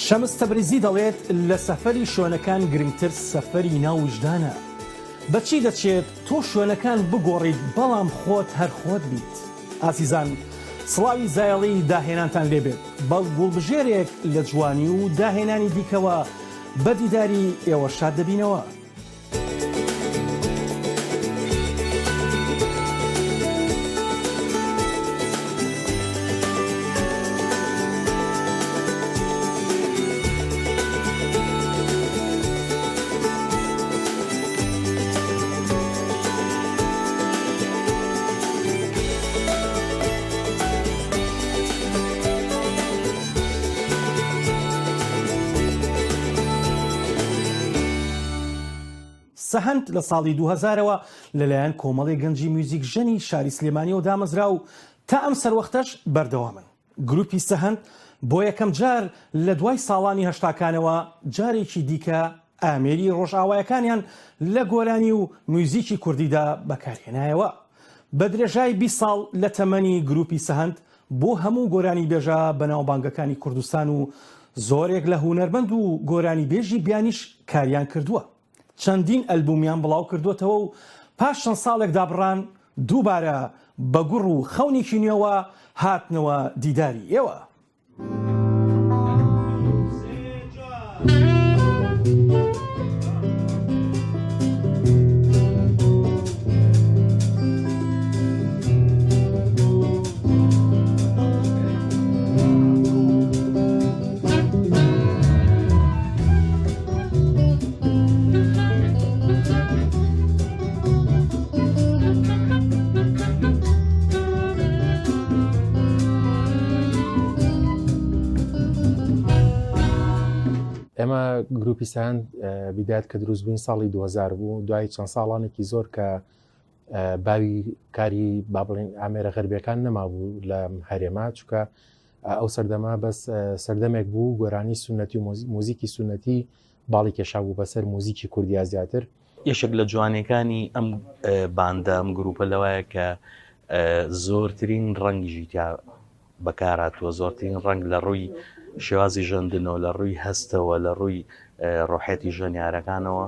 شەمس تەبریزی دەڵێت لە سەفەری شوێنەکان گرنگتر سەفەری ناو ویژدانە. بە چی دەچێت تۆ شوێنەکان بگۆڕیت بەڵام خۆت هەر خۆت بیت. ئازیزان سڵاوی زایەڵی داهێنانتان لێبێت بە گوڵبژێرێک لە جوانی و داهێنانی دیکەوە بە دیداری ئێوە شاد دەبینەوە. سەهەند لە ساڵی 2000 ەوە لەلایەن کۆمەڵێک گەنجی میوزیکژەنی شاری سلێمانیەوە دامەزرا و تا ئەم سەروەختەش بەردەوامن. گروپی سەهەند بۆ یەکەم جار لە دوای ساڵانی هەشتاکانەوە جارێکی دیکە ئامێری ڕۆژئاوایەکانیان لە گۆرانی و میوزیکی کوردیدا بەکارهێنایەوە. بە درێژای 20 ساڵ لە تەمەنی گروپی سەهەند بۆ هەموو گۆرانیبێژە بەناوبانگەکانی کوردستان و زۆرێک لە هونەرمەند و گۆرانیبێژی بیانیش کاریان کردووە. چەندین ئەلبومیان بڵاوکردووەتەوە و پاش چەند ساڵێک دابڕان دووبارە بە گوڕ و خەونێکی نوێوە هاتنەوە دیداری ئێوە. ئێمە گروپی سان بیدات کە دروست بووین ساڵی 2000 بوو دوای چەند ساڵانێکی زۆر کە باوی کاری با بڵین ئامێرە غەربیەکان نەمابوو لە هەرێما چکە ئەو سەردەمە بەس سەردەمێک بوو گۆرانی سونەتی و موزیکی سونەتی باڵی کێشا بوو بەسەر موزیکی کوردیا زیاتر. یەکێک لە جوانیەکانی ئەم باندە ئەم گروپە لەوایە کە زۆرترین ڕەنگی تیا بەکارهاتووە، زۆرترین ڕەنگ لە ڕووی شێوازی ژەندنەوە، لە ڕووی هەستەوە، لە ڕووی ڕۆحیەتی ژەنیارەکانەوە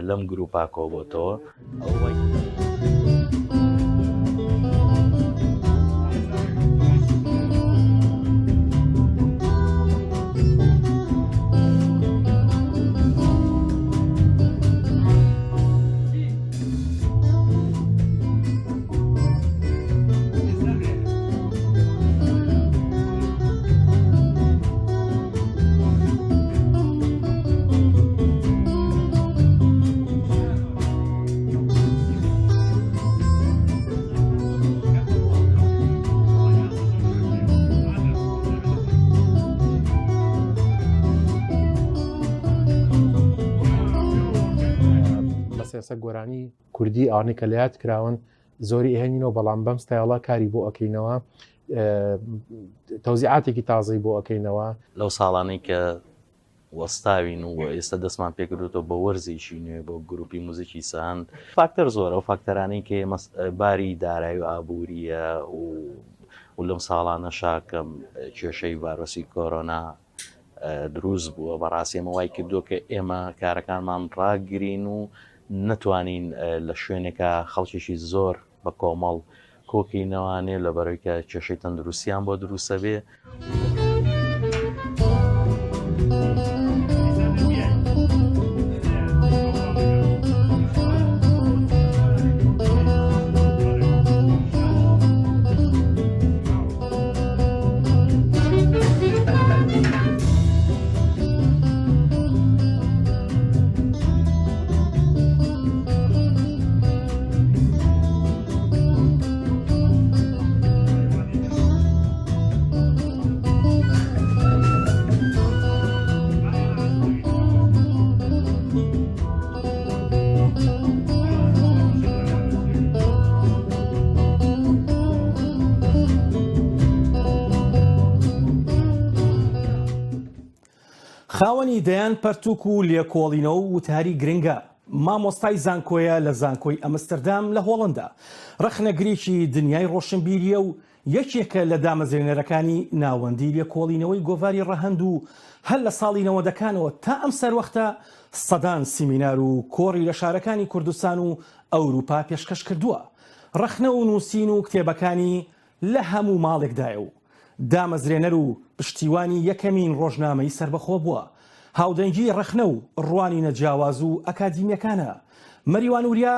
لەم گروپا کۆبۆتەوە. بەسێسە گۆرانی کوردی ئەوانەی کە لەیاد کراون زۆری ئەهێنینەوە بەڵام بەم ستایڵە کاری بۆ ئەکەینەوە تەوزیعاتێکی تازەی بۆ ئەکەینەوە. لەو ساڵانەی کە وەستاوین و ئێستا دەستمان پێکردوتەوە بە وەرزێکی نوێ بۆ گروپی موزیکی سەهەند فاکتەر زۆرە ئەو فاکتەرانەی کە ئێمە باری دارایی و ئابووریە و و لەم ساڵانەشا کە کێشەی ڤایرۆسی کۆرۆنا دروست بووە بەڕاستی ئەمە وای کردووە کە ئێمە کارەکانمان ڕاگرین و نەتوانین لە شوێنێکا خەڵکێکی زۆر بە کۆمەڵ کۆکەینەوانێ لە بەرەوەی کە کێشەی تەندروستیان بۆ دروستە بێ. خاوەنی دەیان پەرتوک و لێکۆڵینەوە و وتاری گرنگە، مامۆستای زانکۆیە لە زانکۆی ئەمستردام لە هۆڵەندا، ڕەخنەگرێکی دنیای ڕۆشنبیرییە و. یەکێکە لە دامەزرێنەرەکانی ناوەندی لێکۆڵینەوەی گۆڤاری ڕەهەند و هەر لە ساڵی نەوەدەکانەوە تا ئەم سەروەختە سەدان سیمینار و کۆڕی لە شارەکانی کوردستان و ئەوروپا پێشکەش کردووە. ڕەخنە و نووسین و کتێبەکانی لە هەموو ماڵێکدایە و دامەزرێنەر و پشتیوانی یەکەمین ڕۆژنامەی سەربەخۆ بووە. هاودەنگیی ڕەخنە و ڕوانینە جیاواز و ئەکادیمییەکانە. مەریوان وریا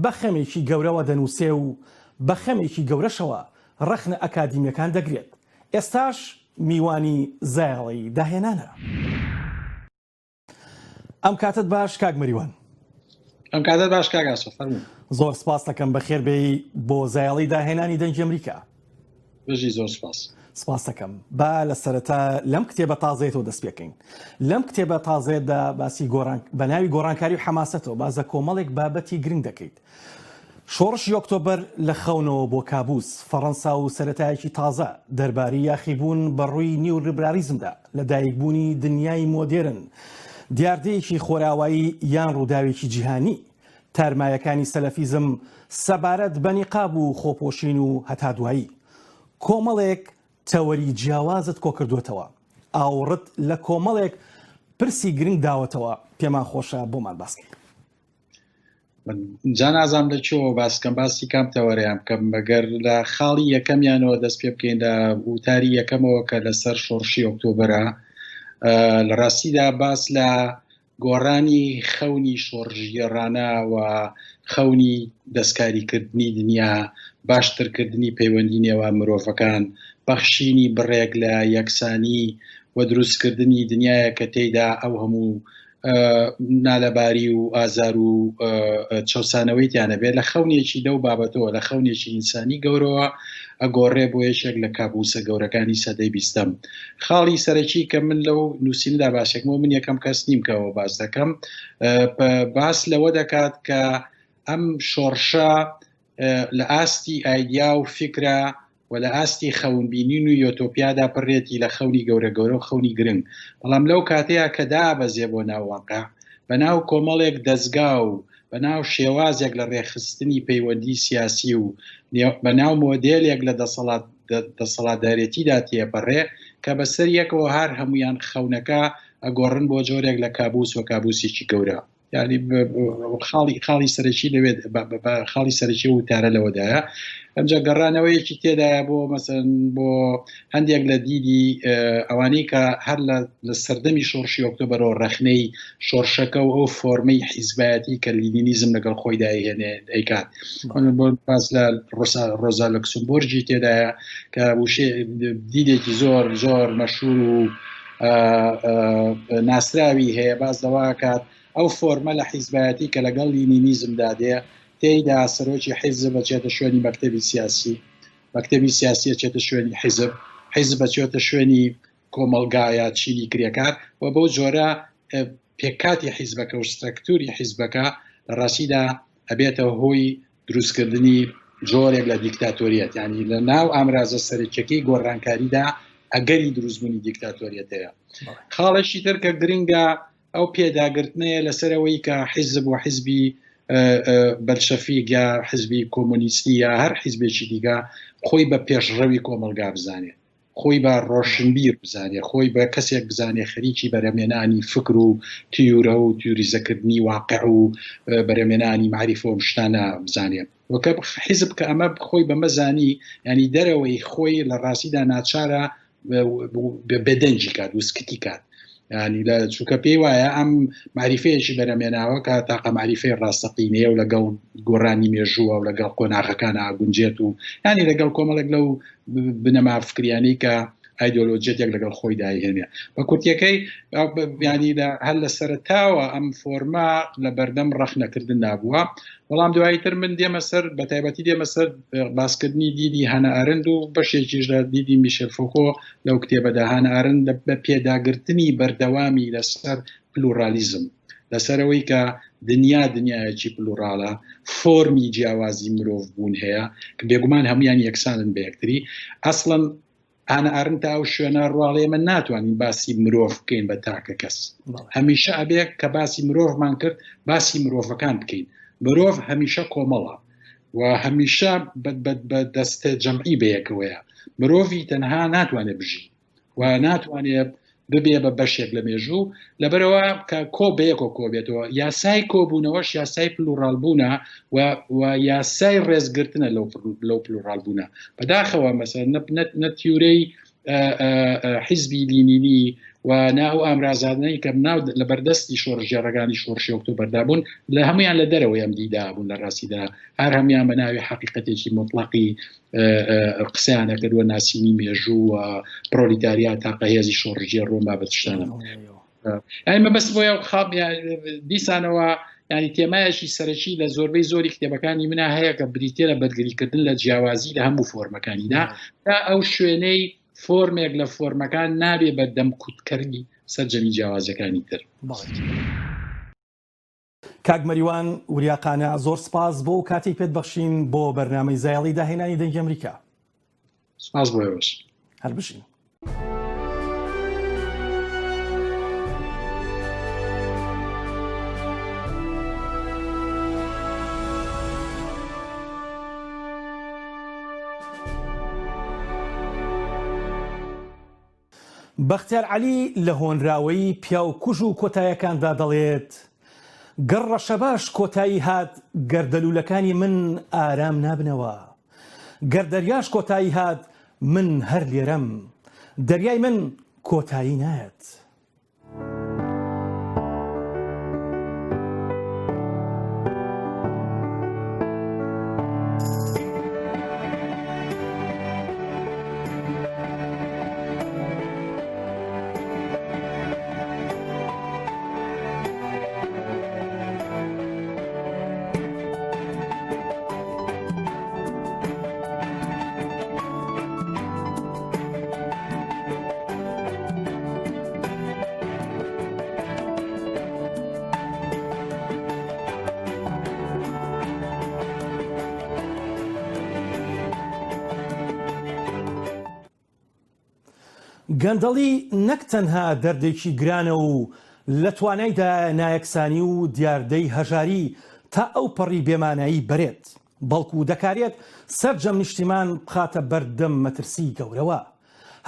بە خەمێکی گەورەوە دەنووسێ و بە خەمێکی گەورەشەوە ڕەخنە ئەکادیمییەکان دەگرێت. ئێستاش میوانی زایەڵەی داهێنانە. ئەم کاتەت باش کاک مەریوان. ئەم کاتەت باش کاک ئاسۆ فەرموو. زۆر سپاس دەکەم بەخێر بێی بۆ زایەڵەی داهێنانی دەنگی ئەمریکا. بژی زۆر سپاس. سپاس دەکەم. با لە سەرەتا لەم کتێبە تازەیەتەوە دەست پێکەین. لەم کتێبە تازەیەتدا باسی گۆڕان بە ناوی گۆڕانکاری و حەماسەتەوە باس لە کۆمەڵێک بابەتی گرنگ دەکەیت. شۆڕشی ئۆکتۆبەر لە خەونەوە بۆ کابوس، فەڕەنسا و سەرەتایەکی تازە دەربارەی یاخیبوون بە ڕووی نیولیبرالیزمدا، لەدایکبوونی دنیای مۆدێرن، دیاردەیەکی خۆراوایی یان ڕووداوێکی جیهانی، تارمایەکانی سەلەفیزم سەبارەت بە نیقاب و خۆپۆشین و هەتا دوایی. کۆمەڵێک تەوەری جیاوازت کۆکردووەتەوە، ئاوڕت لە کۆمەڵێک پرسی گرنگ داوەتەوە، پێمان خۆشە بۆمان باس کەی. جا نازانم لە کوێوە باس کەم باسی کام تەوەرەیان بکەم مەگەر لە خاڵی یەکەمیانەوە دەست پێ بکەین لە وتاری یەکەمەوە کە لەسەر شۆڕشی ئۆکتۆبرە لە ڕاستیدا باس لە گۆڕانی خەونی شۆڕژگێڕانە و خەونی دەستکاریکردنی دنیا باشترکردنی پەیوەندی نێوان مرۆڤەکان بەخشینی بڕێک لە یەکسانی و دروستکردنی دنیاە کە تێیدا ئەو هەموو نالەباری و ئازار و چەسانەوەی تیانەبێت لە خەونێکی لەو بابەتەوە لە خەونێکی ئینسانی گەورەوە ئەگۆڕێ بۆ یەکێک لە کابوسە گەورەکانی سەدەی بیستەم خاڵی سەرەکی کە من لەو نووسیندا باسێکمەوە من یەکەم کەس نیم کەەوە باس دەکەم باس لەوە دەکات کە ئەم شۆڕشە لە ئاستی ئایدیا و فکرە و لە ئاستی خەونبینین و یۆتۆپیادا پڕێتی لە خەونی گەورە گەورە و خەونی گرنگ، بەڵام لەو کاتەیا کە دابەزێ بۆ ناو واقع، بە ناو کۆمەڵێک دەزگا و بە ناو شێوازێک لە ڕێکخستنی پەیوەندی سیاسی و بە ناو مۆدێلێک لە دەسەڵات دەسەڵاتدارێتیدا تێپەڕێ کە بەسەر یەکەوە هەر هەموویان خەونەکە ئەگۆڕن بۆ جۆرێک لە کابوس و کابوسێکی گەورە. یعنی خاڵی خاڵی سەرەکی لەوێت خاڵی سەرەکی وتارە لەوەدایە ئەمجا گەڕانەوەیەکی تێدایە بۆ مەسەن بۆ هەندێک لە دیدی ئەوانەی کە هەر لە سەردەمی شۆڕشی ئۆکتۆبەرەوە ڕەخنەی شۆڕشەکە و ئەو فۆرمەی حیزبایەتی کە لینینیزم لەگەڵ خۆی دایهێنێ دەیکات بۆ باس لە ڕۆزا لوکسمبۆرگی تێدایە کە وشێ دیدێکی زۆر زۆر مەشهور و ناسراوی هەیە باس لەوە کات ئەو فۆرمە لە حیزبایەتی کە لەگەڵ لینینیزمدا دێ تێیدا سەرۆکی حیزب ئەچێتە شوێنی مەکتەبی سیاسی مەکتەبی سیاسی ئەچێتە شوێنی حیزب حیزب ئەچێتە شوێنی کۆمەڵگا یا چینی کرێکار و بەو جۆرە پێکاتی حیزبەکە و سترەکتوری حیزبەکە لە ڕاستیدا ئەبێتە هۆی دروستکردنی جۆرێک لە دیکتاتۆریەت ینی لە ناو ئامرازە سەرەکیەکەی گۆڕانکاریدا ئەگەری دروستبوونی دیکتاتۆریەت هەیە خاڵێکی تر کە گرنگە ئەو پێداگرتنەیە لەسەر ئەوەی کە حیزب و حیزبی بەلشەفیک یا حیزبی کۆمۆنیستی یا هەر حیزبێکی دیکە خۆی بە پێشڕەوی کۆمەڵگا بزانێ خۆی بە ڕۆشنبیر بزانێ خۆی بە کەسێک بزانێ خەریکی بەرەمێنانی فکر و تیورە و تیوریزەکردنی واقع و بەرەمێنانی معریفە و شتانە بزانێ وەکە حیزب کە ئەمە خۆی بەمە زانی ینی دەرەوەی خۆی لە ڕاستیدا ناچارە بێدەنگی کات وسکتی کات ینی لە چووکە پێی وایە ئەم معریفەیەکی بەرەمێناوە کە تاقە معریفەی ڕاستەقینەیە و لەگەڵ گۆڕانی مێژووە و لەگەڵ قۆناغەکان ئاگونجێت و ینی لەگەڵ کۆمەڵێک لەو بنەما فکریانەی کە ئایدۆلۆژیەتێک لەگەڵ خۆی دایهێنێ بە کورتیەکەی ینی لە هەر لە سەرتاوە ئەم فۆرما لە بەردەم ڕەخنەکردندا بووە بەڵام دوایی تر من دێمە سەر بە تایبەتی دێمە سەر باسکردنی دیدی هانا ئارند و بەشێکیش لە دیدی میشێل فۆکۆ لەو کتێبەدا هانا ئارند بە پێداگرتنی بەردەوامی لەسەر پلورالیزم لەسەرەوەی کە دنیا دنیایەکی پلوراڵە فۆرمی جیاوازی مرۆڤ بوون هەیە کە بێگومان هەمویان یەکسانن بە یەکتری ئەسڵەن ئانا ئارنت تا ئەو شوێنە ڕواڵێ ئێمە ناتوانین باسی مرۆڤ بکەین بە تاکە کەس هەمیشە ئەبێ کە باسی مرۆڤمان کرد باسی مرۆڤەکان بکەین مرۆڤ هەمیشە کۆمەڵە. و هەمیشە بە دەستە جەمعی بەیەکەوەیە مرۆڤی تەنها ناتوانێت بژی و ناتوانێت ببێ بە بەشێک لە مێژوو لەبەرەوە کە کۆ بەیەکۆ کۆبێتەوە یاسای کۆبوونەوەش یاسای plural بوونە و یاسای ڕێزگرتنە لەو لەو plural بوونە بەداخەوە مەسەر نە تیورەی حیزبی لینینی و نا ئەو ئامرازانەی کە ناو لە بەردەستی شۆڕشگێڕەکانی شۆڕشی ئۆکتۆبەردا بوون لە هەمویان لە دەرەوەی ئەم دیدا بوون لە ڕاستیدا هەر هەمویان بە ناوی حەقیقەتێکی مطلقی قسەیان دەکردوە ناسینی مێژوو و پرۆلیتاریا تاقە هێزی شۆڕشگێڕ و بابەت شتانە ئەی مەبەست بۆیە خاڵ دیسانەوە ینی تێمایەکی سەرەکی لە زۆربەی زۆری کتێبەکانی منە هەیە کە بریتە لە بەرگریکردن لە جیاوازی لە هەموو فۆرمەکانیدا تا ئەو شوێنەی فۆرمێک لە فۆرمەکان نابێ بە دەم کوتکەری سەرجەمی جیاوازەکانی تر. کاک مەریوان وریا قانع زۆر سپاس بۆ ئەو کاتەی پێت بەخشین بۆ بەرنامەی زایەڵی داهێنانی دەنگی ئەمریکا. سپاس بۆ ئێوەش. هەر بژین. بەختیار عەلی لە هۆنراوەی پیاوکوژ و کۆتایەکاندا دەڵێت، گەر ڕەشەباش کۆتایی هات گەردەلوولەکانی من ئارام نابنەوە، گەر دەریاش کۆتایی هات من هەر لێرەم، دەریای من کۆتایی نایەت. گەندەڵی نەک تەنها دەردێکی گرانە و لە توانایدایە نایەکسانی و دیاردەی هەژاری تا ئەوپەڕی بێمانایی بەرێت، بەڵکو دەکارێت سەرجەم نیشتیمان بخاتە بەردەم مەترسی گەورەوە.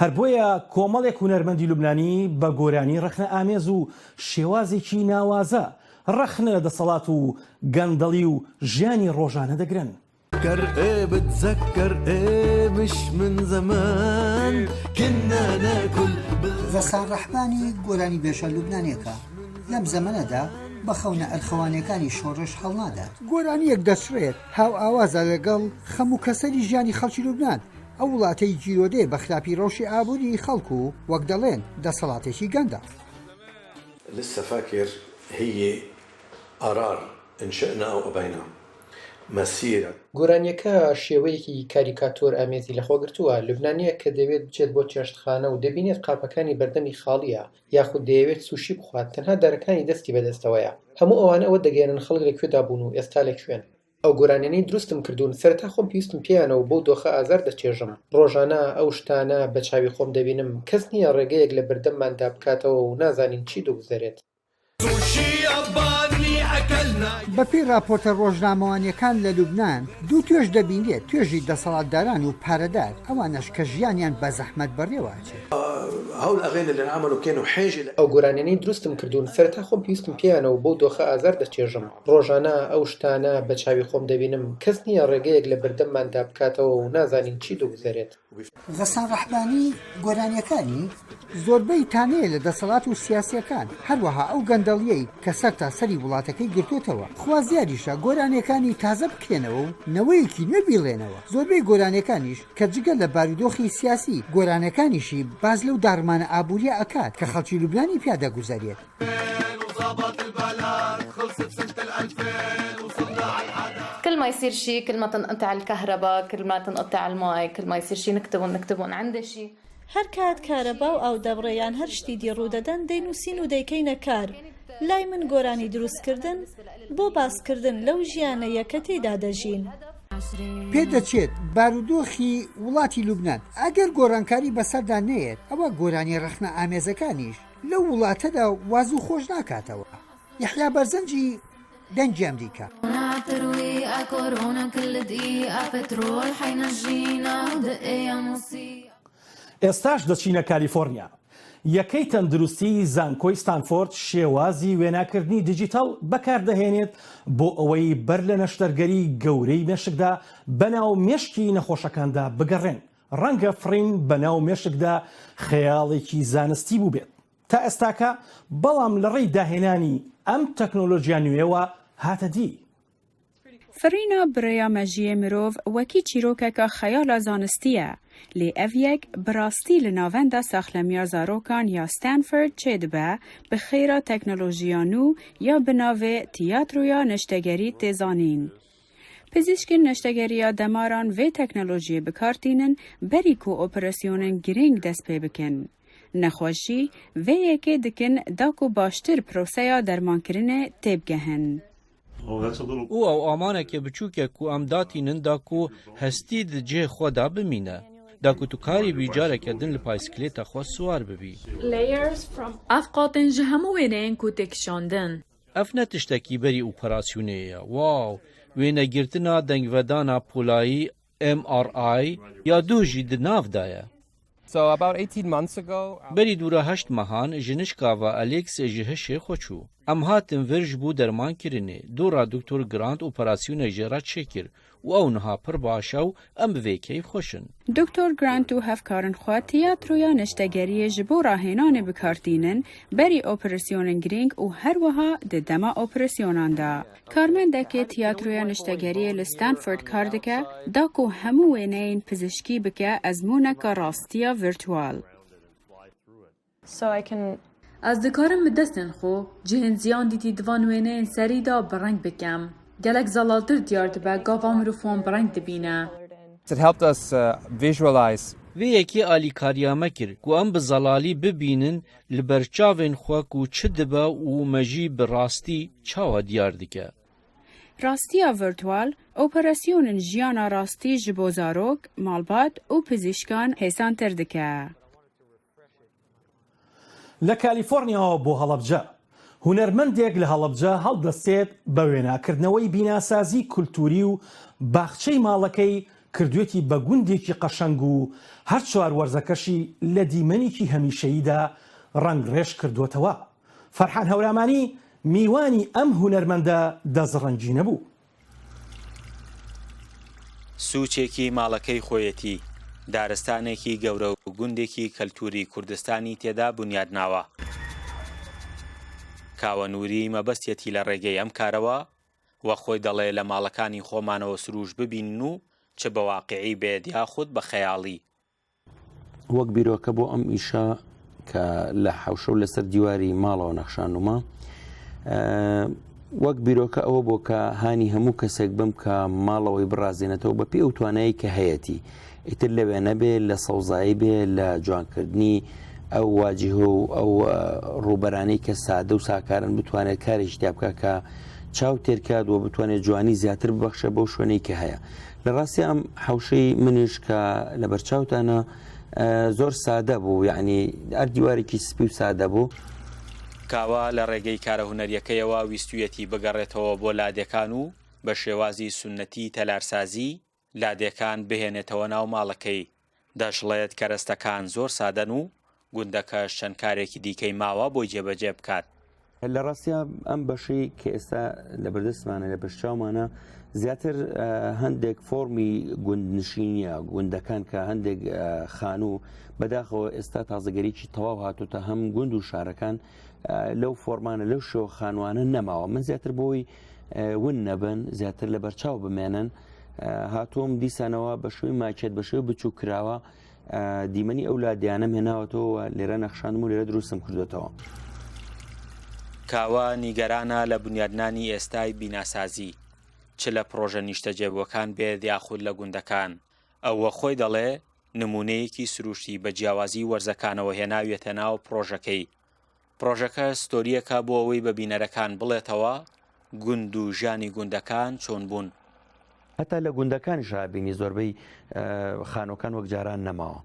هەر بۆیە کۆمەڵێک هونەرمەندی لوبنانی بە گۆرانی ڕەخنەئامێز و شێوازێکی ناوازە ڕەخنە لە دەسەڵات و گەندەڵی و ژیانی ڕۆژانە دەگرن. غەسان ڕەحمانی گۆرانیبێژە لوبنانیەکە لەم زەمەنەدا بە خەونە ئەرخەوانیەکانی شۆڕش هەڵنادات. گۆرانییەک دەچڕێت هاوئاوازە لەگەڵ خەم و کەسەری ژیانی خەڵکی لوبنان، ئەو وڵاتەی گیرۆدەیە بە خراپی ڕەوشی ئابووریی خەڵک و وەک دەڵێن دەسەڵاتێکی گەندەڵ. لسه فاكر هي قرار ان شئنا او ابينا مسيرة. گۆرانییەکە شێوەیەکی کاریکاتۆر ئامێزی لەخۆگرتووە، لوبنانییەک کە دەیەوێت بچێت بۆ چێشتخانە و دەبینێت قاپەکانی بەردەمی خاڵییە، یاخود دەیەوێت سوشی بخوات تەنها دارەکانی دەستی بەدەستەوەیە. هەموو ئەوانە ئەوە دەگەیەنن خەڵک لە کوێدا بوون و ئێستا لە کوێن. ئەو گۆرانیانەی دروستم کردوون سەرەتا خۆم پێویستم پێیانە و بەو دۆخە ئازار دەچێژم. ڕۆژانە ئەو شتانە بە چاوی خۆم دەبینم، کەس نییە ڕێگەیەک لە بەردەمماندا بکاتەوە و نازانین چی دەگوزەرێت. بەپێی ڕاپۆرتە ڕۆژنامەوانییەکان لە لوبنان دوو توێژ دەبینرێت، توێژی دەسەڵاتداران و پارەدار، ئەوانەش کە ژیانیان بە زەحمەت بەڕێوە ئەچێت. ئەو گۆرانیانەی دروستم کردوون سەرەتا خۆم پێویستم پێیانە و بەو دۆخە ئازار دەچێژم. ڕۆژانە ئەو شتانە بە چاوی خۆم دەبینم، کەس نییە ڕێگەیەک لە بەردەمماندا بکاتەوە و نازانین چی دەگوزەرێت. غەسان ڕەحمانی گۆرانیەکانی زۆربەی تانەیە لە دەسەڵات و سیاسیەکان، هەروەها ئەو گەندەڵیەی کە سەرتاسەری وڵاتەکەی گرتۆتەوە، خوازیاریشە گۆرانیەکانی تازە بکرێنەوە و نەوەیەکی نوێ بیڵێنەوە، زۆربەی گۆرانیەکانیش کە جگە لە بارودۆخی سیاسی، گۆرانیەکانیشی باس لەو داڕمانە ئابوریە ئەکات کە خەڵکی لوبنانی پیا دەگوزەرێت. كل ما يصير شيء كل ما تنقطع الكهرباء كل ما تنقطع المي كل ما يصير شيء نكتبهم نكتبهم عندي شيء هەر کات کارەبا و ئاو دەبڕێ یان هەر شتی دی ڕوودەدەن دەینووسین و دەیکەینە کار، لای من گۆرانی دروستکردن بۆ باسکردن لەو ژیانەیە کە تێیدا دەژین. پێدەچێت بارودۆخی وڵاتی لوبنان ئەگەر گۆڕانکاری بەسەردا نەیەت ئەوا گۆرانیە ڕەخنە ئامێزەکانیش لەو وڵاتەدا وا زوو خۆش ناکاتەوە. یەحیا بەرزنجی، دەنگی ئەمریکا. ئێستاش دەچینە کالیفۆرنیا. یەکەی تەندروستیی زانکۆی ستانفۆرد شێوازی وێناکردنی دیجیتاڵ بەکاردەهێنێت بۆ ئەوەی بەر لە نەشتەرگەری گەورەی مێشکدا بەناو مێشکی نەخۆشەکاندا بگەڕێن. ڕەنگە فڕین بەناو مێشکدا خەیاڵێکی زانستی بووبێت تا ئێستاکە، بەڵام لەڕێی داهێنانی ئەم تەکنۆلۆژیا نوێیەوە هاتە دی. Firîna bi rêya mejiyê mirov wekî çîrokeka xeyala zanistî ye, lê ev yek bi rastî li Navenda Saxlemiya Zarokan ya Stanford çêdibe bi xêra teknolojiya nû ya bi navê Tiyatroya Neştegerî tê zanîn. Pizîşkên neştegeriya demaran vê teknolojiyê bi kar tînin berî ku operasyonên girîng dest pê bikin. Nexweş jî vê yekê dikin da ku baştir proseya dermankirinê têbigehin. Û ew amaneke biçûk e ku em datînin da ku hestî di cihê xwe de bimîne, da ku tu karîbî careke din li paysiklêta xwe siwar bibî. Ev qatên ji hemû wêneyên ku tê kişandin. Ev ne tiştekî berî operasyonê ye. Wow! Wênegirtina dengvedana polayî, MRI, ya duh jî di nav de ye. Berî dûra heşt mehan ji nişka ve Alex ji hişê xwe çû. Em hatin vir ji bo dermankirinê. Dûra Doktor Grant operasyonek jê re çêkir û ew niha pir baş e û em bi vê keyfxweş in. Doktor Grant û hevkarên xwe tiyatroya niştegeriyê ji bo rahênanê bi kar tînin berî operasyonên girîng û her wiha di dema operasyonan de. Karmendekê tiyatroya niştegeriyê li Stanford kar dike da ku hemû wêneyên pizîşkî bike ezmûneka rastiya virtual. Ez dikarim bi destên xwe cihên ziyan dîtî di van wêneyên serî de bi reng bikim. Gelek zelaltir diyar dibe gava mirov wan bi reng dibîne. Vê yekê alîkariya me kir ku em bi zelalî bibînin li ber çavên xwe ku çi dibe û me jî bi rastî çawa diyar dike. Rastiya virtual, operasyonên jiyana rastî ji bo zarok, malbat û pizîşkan hêsantir dike. لە کالیفۆرنیاوە بۆ هەڵەبجە، هونەرمەندێک لە هەڵەبجە هەڵدەستێت بە وێناکردنەوەی بیناسازی کولتووری و باخچەی ماڵەکەی کردوێتی بە گوندێکی قەشەنگ و هەر چوار وەرزەکەشی لە دیمەنێکی هەمیشەییدا ڕەنگڕێژ کردووەتەوە. فەرحان هەورامانی میوانی ئەم هونەرمەندە دەستڕەنگینە بوو. سوچێکی ماڵەکەی خۆیەتی، دارستانێکی گەورە و گوندێکی کەلتوری کوردستانی تێدا بونیادناوە. کاوە نوری مەبەستیەتی لە ڕێگەی ئەم کارەوە، وەک خۆی دەڵێ لە ماڵەکانی خۆمانەوە سروشت ببینن و چ بە واقیعی بێت یاخود بە خەیاڵی. وەک بیرۆکە بۆ ئەم ئیشە کە لە حەوشە و لەسەر دیواری ماڵەوە نەخشانومە وەک بیرۆکە ئەوە بۆ کە هانی هەموو کەسێک بم کە ماڵەوەی بڕازێنێتەوە بە پێ ئەو توانایی کە هەیەتی ئیتر لەوێ نەبێ لە سەوزایی بێ لە جوانکردنی ئەو واجهە و ئەو ڕووبەرانەی کە سادە و ساکارن بتوانێت کارێکی تیا بکە کە چاو تێرکات و بتوانێت جوانی زیاتر ببەخشە بەو شوێنەی کە هەیە لە ڕاستی ئەم حەوشەی منیش کە لەبەرچاوتانە زۆر سادە بوو یعنی ئەر دیوارێکی سپی و سادە بوو. کاوە لە ڕێگەی کارە هونەرییەکەیەوە ویستوویەتی بگەڕێتەوە بۆ لادێکان و بە شێوازی سوننەتی تەلارسازی لادێکان بهێنێتەوە ناو ماڵەکەی، دەشڵێت کەرەستەکان زۆر سادەن و گوندەکەش چەند کارێکی دیکەی ماوە بۆی جێبەجێ بکات. لە ڕاستیا ئەم بەشەی کە ئێستا لە بەردەستمانە لە پێشچاومانە زیاتر هەندێک فۆرمی گوندنشینیە گوندەکان کە هەندێک خانوو بەداخەوە ئێستا تازەگەریی تەواو هاتوتە هەم گوند و شارەکان لەو فۆرمانە لەو شێوە خانوانە نەماوە من زیاتر بۆی ون نەبن زیاتر لە بەرچاو بمێنن هاتووم دیسانەوە بە شوێی ماکێت بە شێوەی بچوو کراوە دیمەنی ئەو لادێیانەم هێناوەتەوە و لێرە نەخشاندم و لێرە دروستم کردوێتەوە. کاوە نیگەرانە لە بونیادنانی ئێستای بیناسازی، چ لە پڕۆژە نیشتەجێبووەکان بێت یاخود لە گوندەکان، ئەو وەک خۆی دەڵێ نموونەیەکی سروشتی بە جیاوازی وەرزەکانەوە هێناویەتە ناو پڕۆژەکەی، پڕۆژەکە ستۆرییەکە بۆ ئەوەی بە بینەرەکان بڵێتەوە گوند و ژیانی گوندەکان چۆن بوون. هەتا لە گوندەکانیش ڕابینی زۆربەی خانووەکان وەک جاران نەماوە.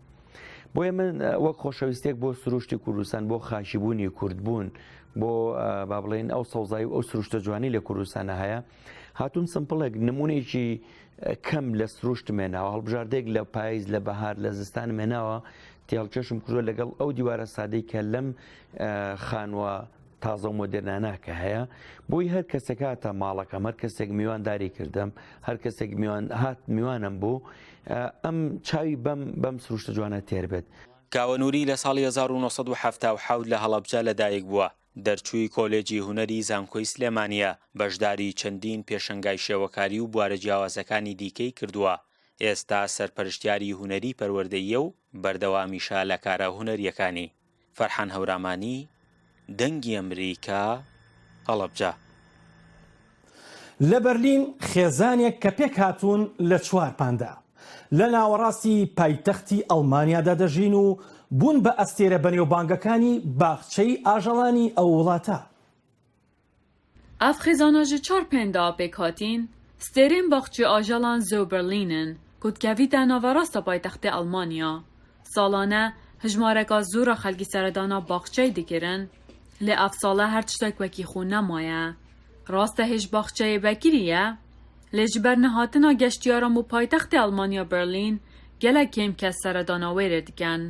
بۆیە من وەک خۆشەویستێک بۆ سروشتی کوردستان بۆ خاکیبوونی کوردبوون بۆ با بڵێن ئەو سەوزایی و ئەو سروشتە جوانی لە کوردستانە هەیە هاتوون سمپڵێک نمونەیەکی کەم لە سروشت مێناوە هەڵبژاردێک لە پاییز لە بەهار لە زستان مێناوە تێڵکێشم کردووە لەگەڵ ئەو دیوارە سادەی کە لەم خانووە تازە و مۆدێرنانە کە هەیە بۆی هەر کەسێک هاتە ماڵەکەم هەر کەسێک میوانداری کردم هەر کەسێک میوان هات میوانم بوو ئەم چاوی بەم بەم سروشتە جوانە تێر بێت. کاوە نوری لە ساڵی 1977 لە هەڵەبجە لەدایک بووە، دەرچووی کۆلێجی هونەری زانکۆی سلێمانییە، بەشداری چەندین پێشەنگای شێوەکاری و بوارە جیاوازەکانی دیکەی کردووە، ئێستا سەرپەرشتیاری هونەری پەروەردەییە و بەردەوامیشە لە کارە هونەرییەکانی. فەرحان هەورامانی، دەنگی ئەمریکا، هەڵەبجە. لە بەرلین خێزانێک کە پێکهاتوون لە چوار پاندا، لە ناوەڕاستی پایتەختی ئەڵمانیادا دەژین و بوون بە ئەستێرە بەنێوبانگەکانی باخچەی ئاژەڵانی ئەو وڵاتە. ئەڤ خێزانە ژ چار پێندا پێکهاتین، ستێرێن باخچێ ئاژەڵان Zoo Berlin ن کو دکەڤیتە ناڤەڕاستە پایتەختێ ئەڵمانیا. ساڵانە هژمارەکا زۆرا خەلکی سەردانا باخچەی دکرن، لێ ئەڤ ساڵە هەر تشتەک وەکی خۆ نەمایە. ڕاستە هێژ باخچەیێ ڤەکری یە، لێ ژ بەر نەهاتنا گەشتیاران بۆ پایتەختێ ئەڵمانیا بەرلین، گەلەک کێم کەس سەردانا وێرێ دکەن.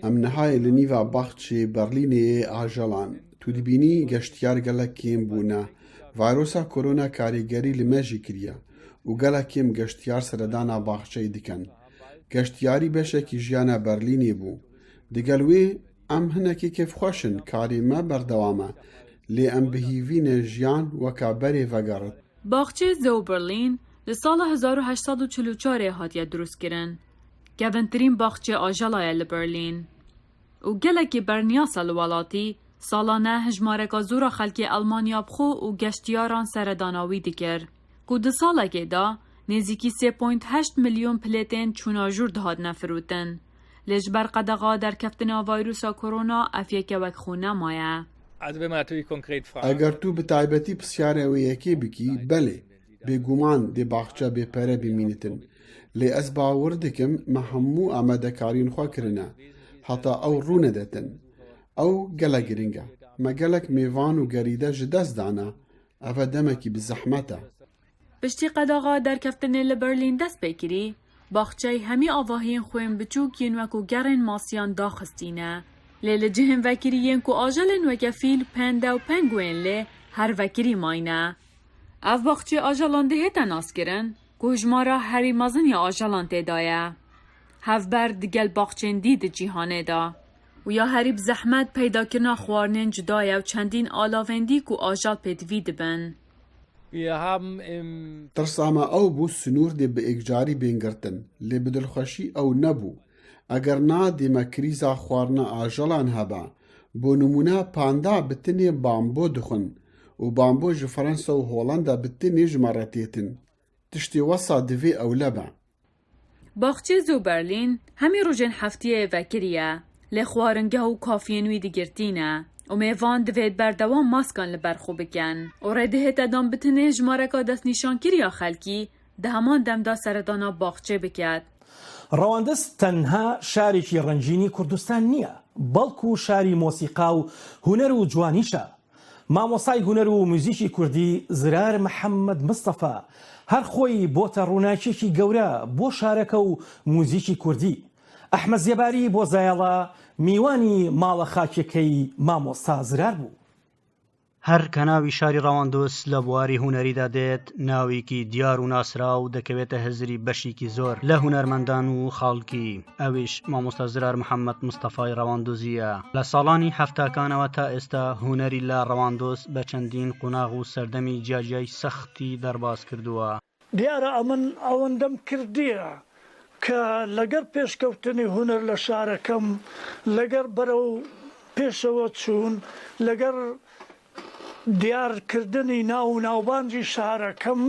ئەم نەهایە لە نیڤا باخچێ بەرلینێ ئاژەڵان. تو دبینی گەشتیار گەلەک کێم بوونە. ڤایرۆسا کۆرۆنا کاریگەری li me jî kiriye û gelek kêm geştyar seredana baxçeyê dikin. Geştyarî beşekî jiyana Berlînê bû. Digel wê em hinekî kêfxweş in, karê me berdewam e. Lê em bi hîvî ne jiyan weka berê vegerit. Baxçeyê Zoo Berlin li sala 1844 ê hatiye dirûstkirin. Kevintirîn baxçeyê ajala ye li Berlîn. Û gelekî berniyas e li welatî, salane hejmareka zor a xelkê Elmanya bi xwe û geştiyaran seredana wî dikir ku di salekê de nêzîkî sê point heşt milyon pilêtên çûna jûr dihatine firotin. Lê ji ber qedexa derkeftina vayrusa korona ev yeke wek xwe nemaye. Eger tu bi taybetî pisyarê wê yekê bikî, belê, Bêguman dê baxçe bê pere bimînitin. Lê ez bawer dikim me hemû amadekariyên xwe kirine. Heta ew rû nedetin. Ew gelek giring e. Me gelek mêvan û gerîde ji dest dane. Ev e demekî bi zehmet e. Piştî qedaxa derkeftinê li Berlîn dest pê kirî, baxçeyê hemî avahiyên xwe yên biçûk yên wekû gerên masiyan daxistîne. Lê li cihên vekirî yên ku ajelên weke fîl, pende û penguên lê her vekirî mayne. Ev baxçeyê ajalan dihête naskirin ku hejmara herî mezin ya ajalan tê de ye. Hevber digel baxçên dî di cîhanê de. Û ya herî bi zehmet peydakirina xwarinên cuda ye û çendîn alavên dî ku ajal pêdivî dibin. Tirsa me ew bû sinûr dê bi êkcarî bên girtin, lê bi dilxweşî ew nebû. Eger na dê me krîza xwarina ajalan hebe. Bo nimûne panda bi tinê bambo dixwin û bambo ji Fransa û Holanda bi tinê ji me re têtin. Tiştê wesa divê ewle be. Baxçê Zoo Berlin hemî rojên heftiyê vekirî ye, lê xwaringeh û kafiyên wî digirtîne û mêvan divêt berdewam maskan li ber xwe bikin û rê dihête dan bi tinê jimareka destnîşankirî ya xelkî di heman dem de seredana baxçê biket. ڕەواندز تەنها شارێکی ڕەنگینی کوردستان نییە، بەڵکو شاری مۆسیقا و هونەر و جوانیشە. مامۆستای هونەر و موزیکی کوردی زرار محەمەد مستەفا هەر خۆی بۆتە ڕووناکیەکی گەورە بۆ شارەکە و موزیکی کوردی. ئەحمەد زێباری بۆ زایەڵە میوانی ماڵە خاکیەکەی مامۆستا زرار بوو. هەر کە ناوی شاری ڕەواندز لە بواری هونەریدا دێت، ناوێکی دیار و ناسراو دەکەوێتە هزری بەشیکی زۆر لە هونەرمەندان و خەڵکی، ئەویش مامۆستا زرار محەمەد مستەفای ڕەواندزییە. لە ساڵانی حەفتاکانەوە تا ئێستا هونەری لە ڕەواندز بە چەندین قوناغ و سەردەمی جیاجیای سەختی دەرباز کردووە. دیارە ئەمن ئەوەندەم کردیە کە لەگەر پێشکەوتنی هونەر لە شارەکەم، لەگەر بەرەو پێشەوە چوون، لەگەر دیار کردنی ناو و ناوبانگی شارەکەم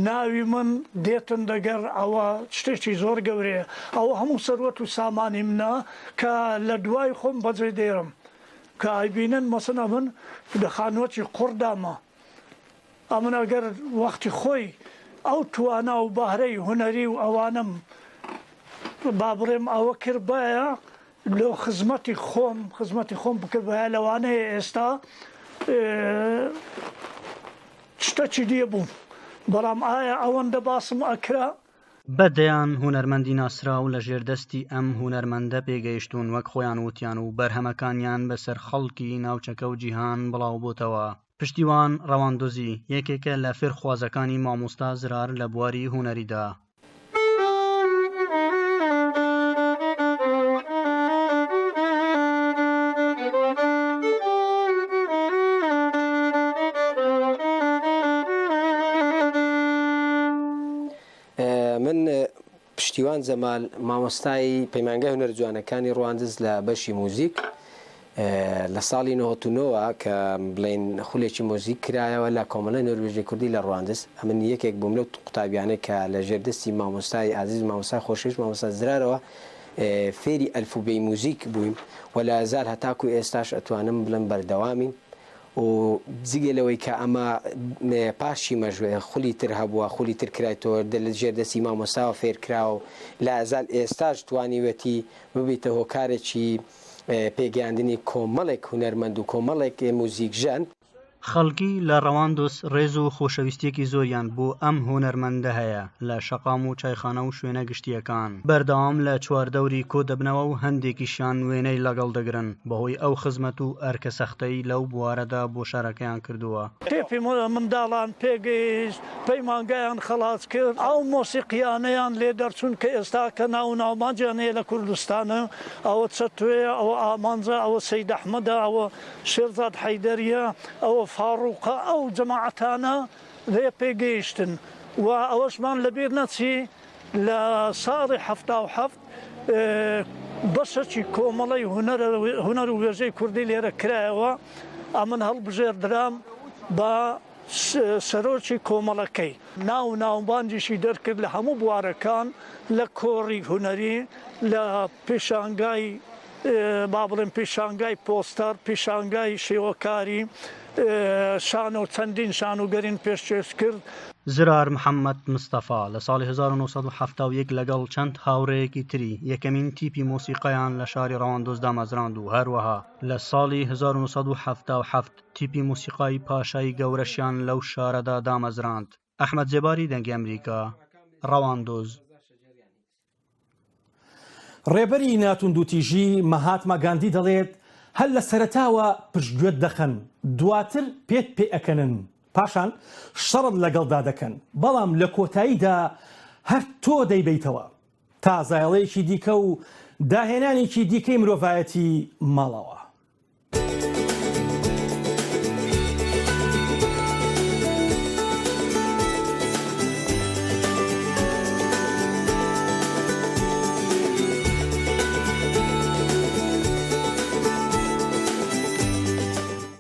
ناوی من دێتن دەگەر ئەوە شتێکی زۆر گەورەیە ئەوە هەموو سەروەت و سامانی منە کە لە دوای خۆم بەجێ دێرم کە ئەیبینن مەسن ئەمن دە خانووەکی قوڕ دامە ئەمن ئەگەر وەختی خۆی ئەو توانا و بەهرەی هونەری و ئەوانەم. با بڵێم ئەوە کردبایە لۆ خزمەتی خۆم خزمەتی خۆم بکردبایە لەوانەیە ئێستا شتەکی دیە بووم بەڵام ئایا ئەوەندە باسم ئەکرا؟ بە دەیان هونەرمەندی ناسراو لە ژێر دەستی ئەم هونەرمەندە پێگەیشتوون وەک خۆیان وتیان و بەرهەمەکانیان بەسەر خەڵکی ناوچەکە و جیهان بڵاوبۆتەوە. پشتیوان ڕەواندوزی یەکێکە لە فێرخوازەکانی مامۆستا زرار لە بواری هونەریدا. من پشتیوان جەمال مامۆستای پەیمانگای هونەرە جوانەکانی ڕواندز لە بەشی موزیک لە ساڵی 99 کە بڵێن خولێکی مۆزیک کرایەوە لە کۆمەڵەی نۆروێژی کوردی لە ڕواندز ئەمن یەکێک بووم لەو قوتابیانەی کە لە ژێر دەستی مامۆستای ئازیز مامۆستای خۆشەویست مامۆستا زرارەوە فێری ئەلفوبێی موزیک بووین و لە زال هەتاکو ئێستاش ئەتوانم بڵێم بەردەوامین و جگە لەوەی کە ئەمە پاش چیمەش خولی تر هەبووە خولی تر کرایتەوە لە ژێر دەستی مامۆستاوە فێر کراوە و لە ئەزال ئێستاش توانیوێتی ببیتە هۆکارێکی پێگەیاندنی کۆمەڵێک هونەرمەند و کۆمەڵێک موزیکژەن. خەڵکی لە ڕەواندز ڕێز و خۆشەویستییەکی زۆریان بۆ ئەم هونەرمەندە هەیە، لە شەقام و چایخانە و شوێنە گشتییەکان بەردەوام لە چواردەوری کۆدەبنەوە و هەندێکیشیان وێنەی لەگەڵ دەگرن بەهۆی ئەو خزمەت و ئەرکە سەختەی لەو بوارەدا بۆ شارەکەیان کردووە. تیپی منداڵان پێگەیشت، پەیمانگایان خەڵاس کرد، ئەو مۆسیقیانەیان لێ دەرچوون کە ئێستا کە ناو و ناوبانگیان هەیە لە کوردستان، ئەوە چەتۆیە، ئەوە ئامانجە، ئەوە سەید ئەحمەدە، ئەوە شێرزاد حەیدەریە، ئەوە فاڕوقە، ئەو جەماعەتانە لێ پێگەیشتن و ئەوەشمان لەبیر نەچی لە ساڵی 77 بەشەکی کۆمەڵەی هونەر و وێژەی کوردی لێرە کرایەوە، ئەمن هەڵبژێردرام بە سەرۆکی کۆمەڵەکەی. ناو و ناوبانگیشی دەرکرد لە هەموو بوارەکان، لە کۆڕی هونەری، لە پێشانگای با بڵێم پیشانگای پۆستەر، پیشانگای شێوەکاری، شانۆ چەندین شانۆگەرین پێشکێش کرد. زرار محەمەد مستەفا لە ساڵی 1971 لەگەڵ چەند هاوڕێیەکی تری یەکەمین تیپی مۆسیقایان لە شاری ڕەواندوز دامەزراند و هەروەها لە ساڵی 1977 تیپی مۆسیقای پاشای گەورەشیان لەو شارەدا دامەزراند. ئەحمەد زێباری دەنگی ئەمریکا، ڕەواندوز. ڕێبەری ناتوندوتیژی مەهاتما گاندی دەڵێت، هەر لە سەرەتاوە پشتگوێت دەخەن، دواتر پێت پێئەکەنن، پاشان شەڕت لەگەڵدا دەکەن، بەڵام لە کۆتاییدا هەر تۆ دەیبەیتەوە. تا زایەڵەیەکی دیکە و داهێنانێکی دیکەی مرۆڤایەتی ماڵاوا.